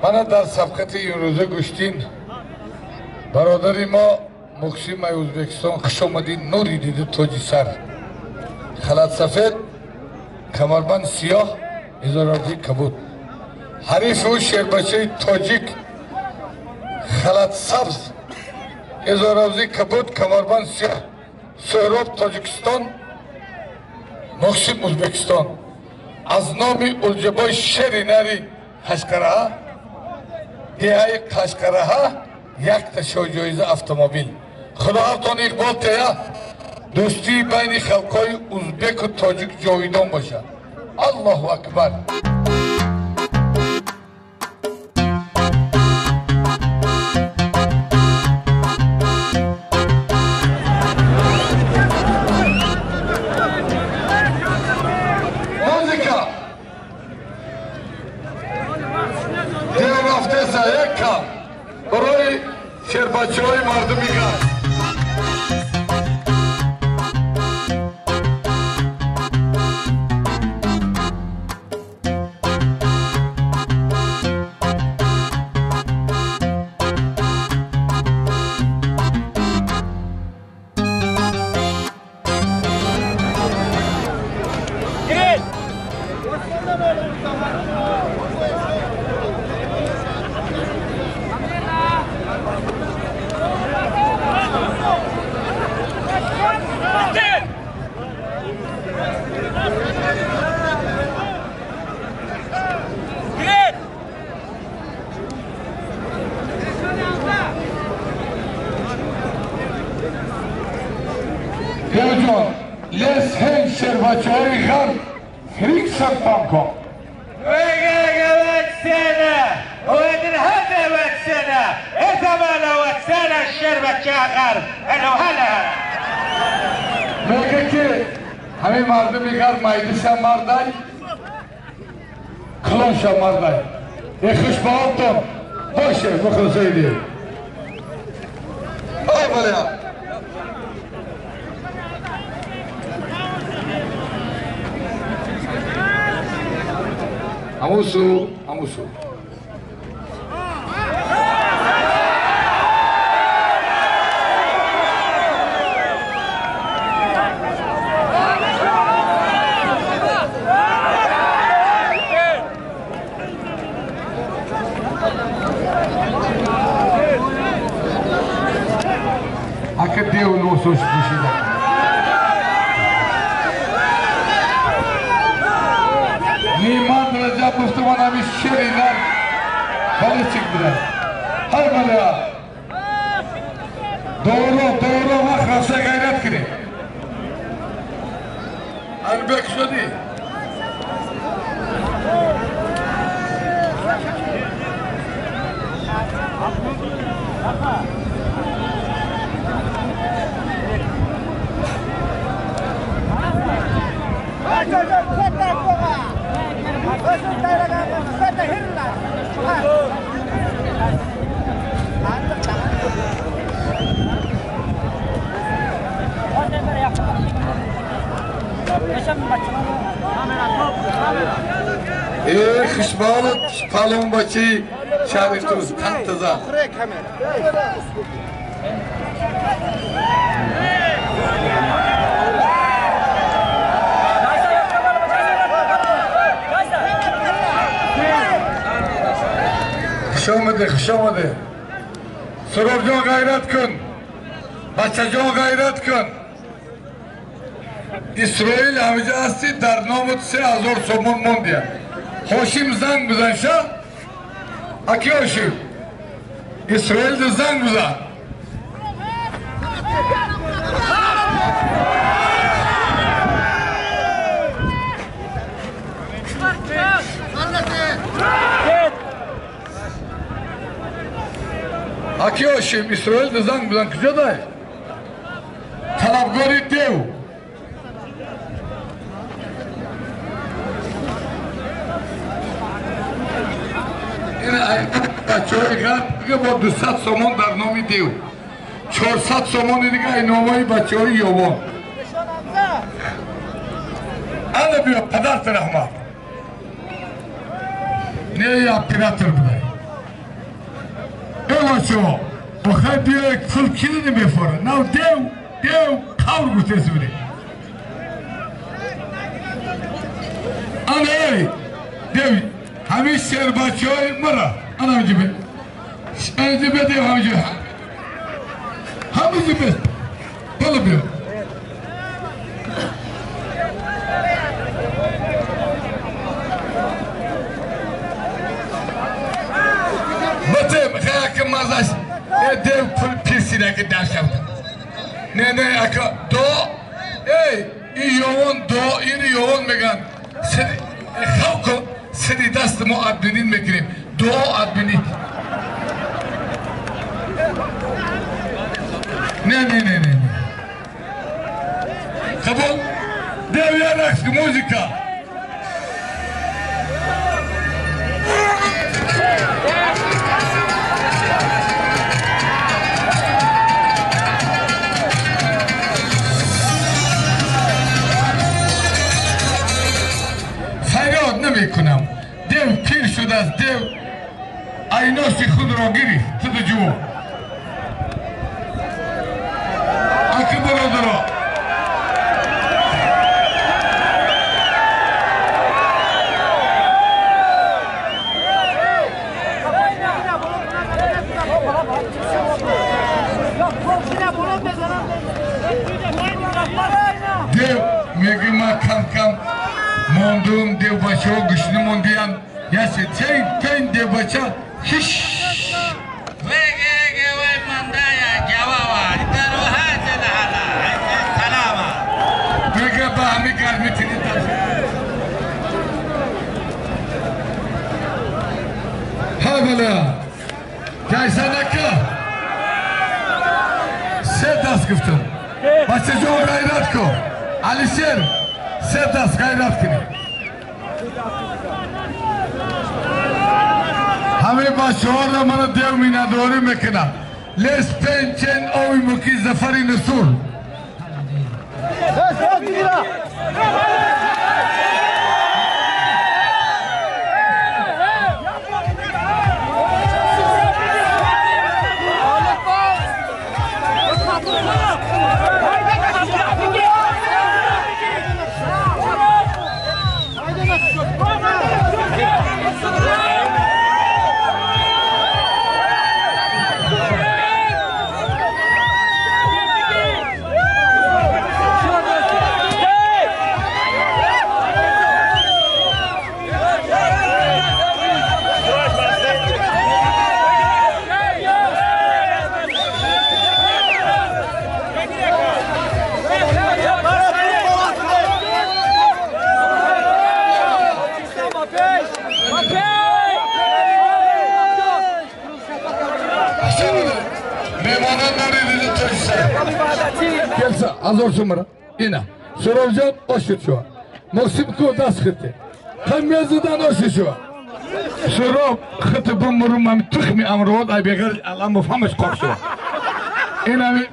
Мана дар сабқати имрӯза гӯштин бародари мо Мухсин май Ӯзбекистон хуш омадӣ, нури дида тоҷи сар. Халат сафед, камарбанд сиёҳ, изоравзи кабуд. Ҳарифи ӯ шербачаи тоҷик, халат сабз, изоравзи кабуд, камарбанд сиёҳ, Суҳроб Тоҷикистон, Мухсин Ӯзбекистон. Аз номи Улҷабой шери нари Қашқараҳа, деҳаи Қашқараҳа якта шоҳҷоиза автомобил. Худоҳатон иқбол тея, дӯстии байни халқҳои узбеку тоҷик ҷовидон бошад. Аллоҳу акбар. Музыка! Дев рафтеса якка барои шербачаҳои мардуми ғарб. Девҷон, лес ҳен шербачаҳои ғарб фриксат банком. Мега ки ҳамин мардуми ғарб майдиша мардай, калонша мардай. Е хушбаҳолтон боше, мухлисои. Ай баля. Амусу, амусу. Ака дев носош пӯшида. Ниман Раҷабов туман ҳами шери нар бале чик буда. Ҳай бале. Доро, доро вақт рафта ғайрат кунед. Албек шудӣ. Э хушбалат палонбачи шарифтуз қаттаза. Хуш омадӣ, хуш омадӣ. Суробҷон ғайрат кун. Бачаҷон ғайрат кун. Исроил ҳамиҷа ҳастӣ, дар номут 3000 сомон мондия. Ҳошим занг бизан ша. Аки Ҳошим. Исроил занг бизан. Аки Ҳошим, Исроил занг бизан куҷо дай? Талабгори дев. Бачаҳои ғарб дига бо 200 сомон дар номи дев. 400 сомони дига ай номои бачаҳои ёвон. Ана биё, падарта раҳмат. Не, я оператор будай. Эвачо, охай биёй пул кини намефора. Нав дев, дев қавр гуфтеси будем. Ана эй, дев, ҳамин шербачаҳои мара, ана ҳаминҷо бе. Ҳаминҷо бе дев ҳаминҷо. Ҳаминҷо бе. Боло биё. Батем, хая ки мазаш, дев пул пирсида ки дашавда. Не, не, ака, до, эй, и ёвон до, ини ёвон меган. Хав кун, сири даст мо админин мекунем. Дуо админит. Не, не, не, не. Қабул? Дев я рақс музыка. Фарёд намекунам. Дев пир шудааст, дев айноси худро гирифт. Туду ҷувон. Аки бародаро. Дев меги ма кам-кам мондум, дев бачаҳо гӯшни мондиян. Ясе чен дев бача хиш. Мега ба ҳами гарми тини даш. Ҳа бала. Ҷайсанака. Се даст гуфтам. Бачаҷон ғайрат кун. Алишер, се даст ғайрат кунед. Ҳамаи бачаҳоро мана дев миннатдорӣ мекунам. Лес пенчен ови муки Зафари Нусур. Азор сумра. Ина. Суровҷон ошид шува. Мосим ку даст хите. Қамязидан ошид шува. Суроб хите бумурум ам тухми амрод ай бегар алам муфҳамаш қоқ шува. Ина